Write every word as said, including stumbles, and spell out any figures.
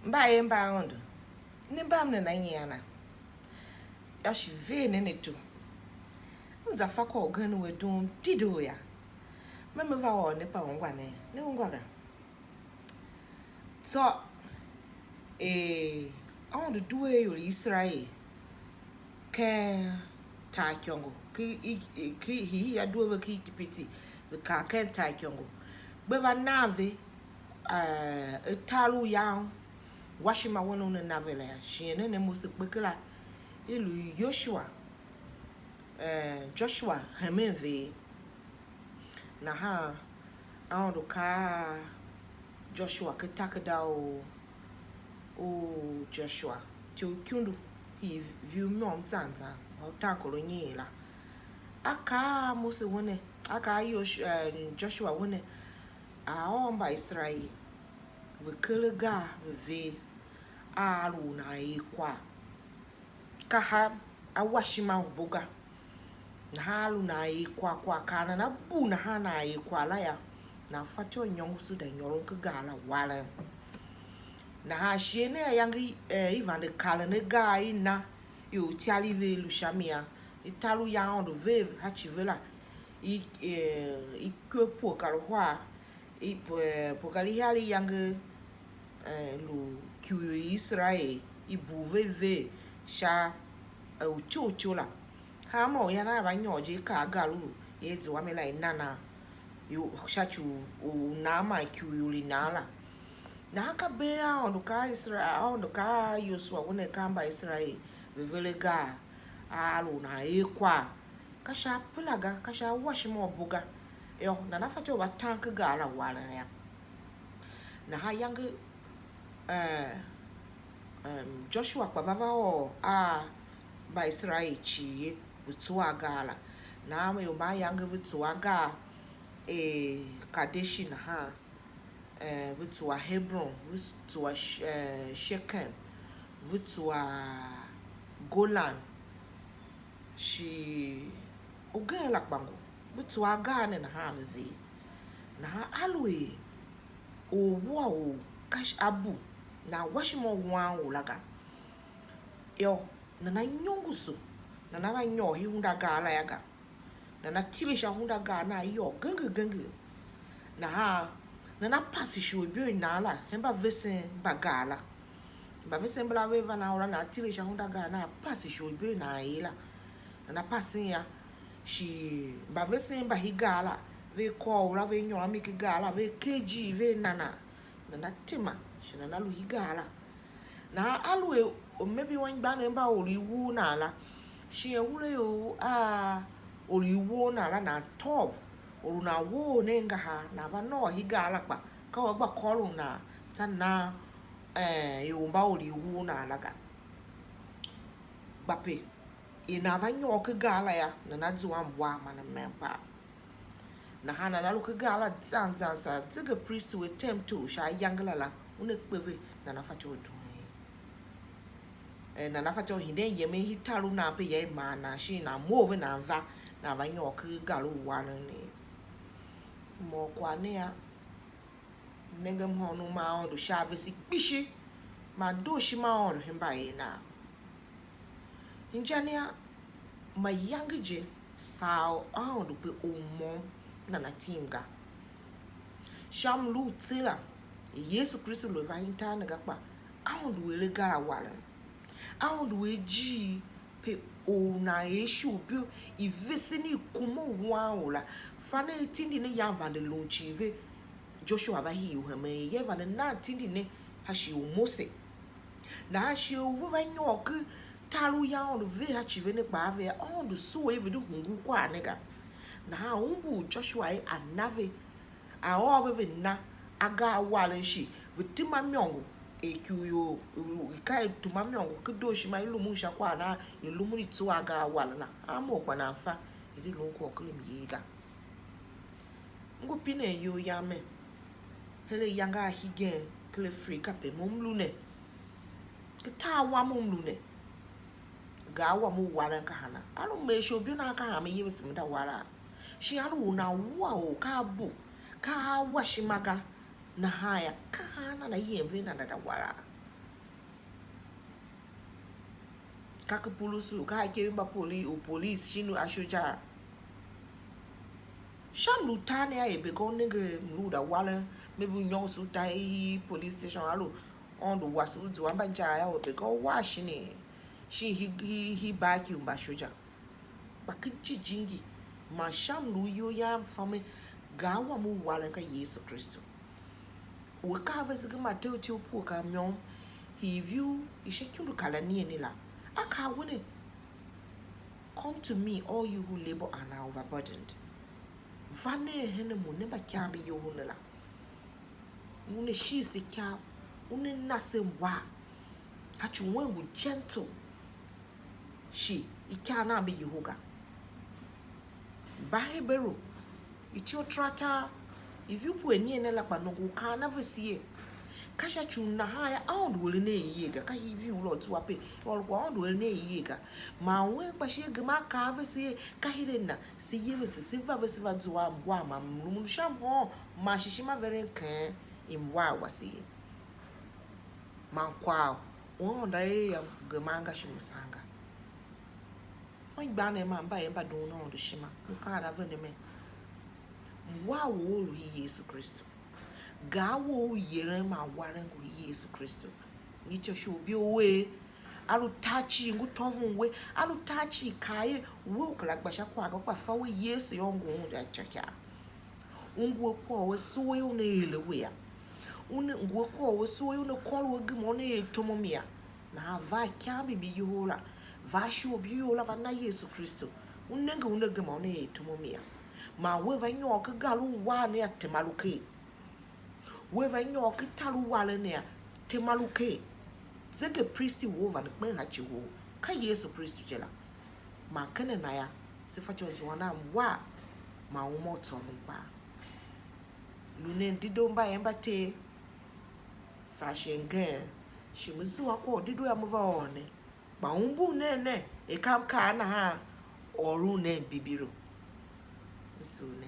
Mba er mba Aôndo, ne mba mne na nyian a? Yô, shi ver nen ato. M za fa kwagh ugen u a dum dedoo ya. Me me va ôr ne kpa ungwa ne, ne ungwa ga. Tsô, er Aôndo due ior i Iserael ken taaikôngo, ki i- i- ki hiihii a due ve ken Igipiti, ve kar ken taaikôngo, gbe va nan ve, eh, atar u yan washima wen u ne na ve la yô, shighe ne ne Mose kpe kera, i lu Yoshua, eh, Joshua hemen ve. Nahan Aôndo kaa a Joshua ken takerada u, u Joshua, ityough ikundu, hii viu môm zan zan, mba u tankor u nyiin la. A kaa a Mose wene, a kaa a Yosh-, eh, Joshua wene, a ôr Mbaiserael, ve kere agar ve ver a lu u nan er kwagh. Ka ha a wa ishima u bo ga. Nahan a lu nan er kwagh, kwagh kaa nana bu nahan nan er kwagh la yô, nan fatyô u nyôngoso da nyôron ken gar la warem. Nahan shighe ne ayange, eh, i vande karen agar i na ior ityar i ve i lu sha mi yô, i tar u ya Aôndo ver ha ci ve la, i, eh, i kwe pue kar uhar, i, eh, pue kar ihar iyange, eh, lu kiu i Iserael, i bugh ve i ver sha, eh, utyo utyo la. Hanma u ian a va nyôr je, i kaa agar u i zua mi la, i na nan, i, sha ci u, u nan man kiu ior i nan la. Nahan ka bee Aôndo kaa a Isera-, Aôndo kaa a Yosua wene, kaa Mbaiserael ve vere agar a lu nan er kwagh. Ka sha apera ga, ka sha awashima u bo ga. Yô, nana fatyô u va tan ken gar la warem yô. Nahan iyange, eh, em, Joshua kpa va va ôr a Mbaiserael cii ye, ve tsuwa agar la. Nahan ior mba ayange ve tsuwa agar, eh, Kadeshi nahan, eh, ve tsuwa Hebron, ve tsuwa Sh-, eh, Shekem, ve tsuwa Golan, shi ugen la kpa ngu, ve tsuwa agar ne nahan ve ver. Nahan aluer or wua or ka sh-, a bu, nan wa ishima u wuan or la ga, yô, nana nyôngoso, nana va nyôr hen hunda gar la yô ga. Nana tile sha hunda gar na, a yôô genger genger. Nahan nana pase isholibo i nan la hen mbavesen mba gar la. Mbavesen mbala ve va na ôr a nan tile sha hunda gar na, a pase isholibo i nan er la. Nana pasen yô, shi mbavesen mba hii gar la, ve kôr ura, ve nyôr a mi ken gar la, ve ker ijiir, ve na nan. Nana tema, shi nana lu hii gar la. Nahan aluer maybe anmgbianev mba or i woo nan la, shi ahuleior a or i woo nan la, nan tôv, or u nan woo ne angahar, nan va nôô hii gar la kpa, ka u a gba kôron nan, tsô nan, eh, ior mba or i woo nan la ga. Gba pe, er nan va nyôr ken gar la yô, nana zua mwar man mmen kpaa. Nahan nana lu ken gar la zan zan, saa zegepristi u a tem tor sha ayange la la, una kpe ve, nana fatyô u duen. Eh, nana fatyô u hiden yemen hii tar u nan pe ya i mar nan, shin nan mough ve nan va, nan va nyôr ken gar u warem ne. M ôr kwagh ne yô, m nenge mhôônom ma Aôndo sha a vese kpishi, man dooshima Aôndo hemba er nan. Inja ne yô, mayange je, saa u Aôndo pe or môm nana tim ga. Sha mlu u tse la, Yesu Kristu lu a va tar ne ga, kpa Aôndo u er agar a warem. Aôndo u er ijiir pe or u nan er isholibo i vesen i kuma u wuan or la. Fa nen, i tindi ne yan vande lun cii ve, Joshua va hii u hemen ye, vande nan tindi ne ha shighe u Mose. Nahan shighe u ve va nyôr ken tar u ya Aôndo ver ha ci ve ne kpaa, ve Aôndo sugh er ve de hungul kwagh ne ga. Nahan umbur Joshua er a na ve, a ôr ve, ve na agar a warem shi, ve tema imôngo, er ki u ior i ka i tema imôngo ken dooshima i lumun sha kwagh nahan i lumun i tsuwa agar a warem la. Hanmô kpa nan fa, er i lun kwagh u ken myer ga. M ngu pinen iyol yam mer, her ayange a hegen ken Africa pe mo m lu ne, ken tar wam u m lu ne, gar wam u warem ka hana? A lu m er isholibo nan ka hanma iyevese m da war a? Shin a lu u nan wua or ka a bu, ka a wa ishima ga, nahan yô, ka han nana yem ve nana da war a? Ka ki pulusu, ka ikev mba poli-, u police shin u ashoja. Sha mlu tar ne a ebe ga u nenge mlu da waren, maybe u nyôngo su ta i police station, a lu Aôndo wase u zua mba inja a ebe ga u war shin, shin hi, hi, hi baki u mba shoja. Kpa ki jijingi man sha mlu iyol yam famen, gar wam u waren ka Yesu Kristu. We ka a vese ge Mateu ti u pue ka mnyom, hii viu i sha ikundu kar anigheni la. A kaa we ne, "Come to me, all you who labor and are overburdened." Va nen hen a mo, ne mba ikaa mbi iyol ne la. Una shi se ikav, una na se mwa. A ci wen ngu gentle, shi ikav na mbi iyol ga. Mbaheberu, ityough taratar, iviu pue anigheni la, kpa nongo u kaan a vese ye. Ka sha ci u nahan yô, Aôndo eren a ier ga, ka iviu la u zua pe, or kwagh Aôndo eren a ier ga. Man wen kpa shi a gema a kaa a vese ye, ka her a na, se ye vese, se va vese va zua mwa man mlu mlu sha mhôôn, man shi ishima veren keghen i mwa wase ye. Man kwagh u Aôndo a er yô, gema a nga shi musan ga. Anmgbianev man mba er mba doon Aôndo ishima, m kaa a vene mer, mwa wou u lu hi Yesu Kristu. Gar wou u yeren man waren ngu hi Yesu Kristu. Ngi ityô shi u bia u er, a lu tar cii ngu tôvon we, a lu tar cii kaa er we u kera gba sha kwagh ga, kpa fa we Yesu yô, u ngu un sha ityôikaa. U ngu a kwagh u a soo yô, una er a we yô. U ne, ngu a kwagh u a soo yô, una kôr u a gema una er tom u mi yô. Nahan va a ikaa mbi mbi iyol la, va a isholibo iyol la, va na Yesu Kristu. U nenge una gema una er tom u mi yô. Man we va nyôr ken gar u war ne a tema lu ker. We va nyôr ken tar u waren ne a tema lu ker. Zegepristi wou vande kpen sha ci wou, ka Yesu Kristu je la. Man ken a na yô, se fatyô u zuan a mwa man uma u tsôron kpaa. Lu nen dedoo mba er mba Ter, saa shi ngeen, shi me zua kwagh u dedoo yô, me va ôr ne. Kpa umbur nen ne, er ka m kaa nahan, ôron nen bibilu. M sugh ne.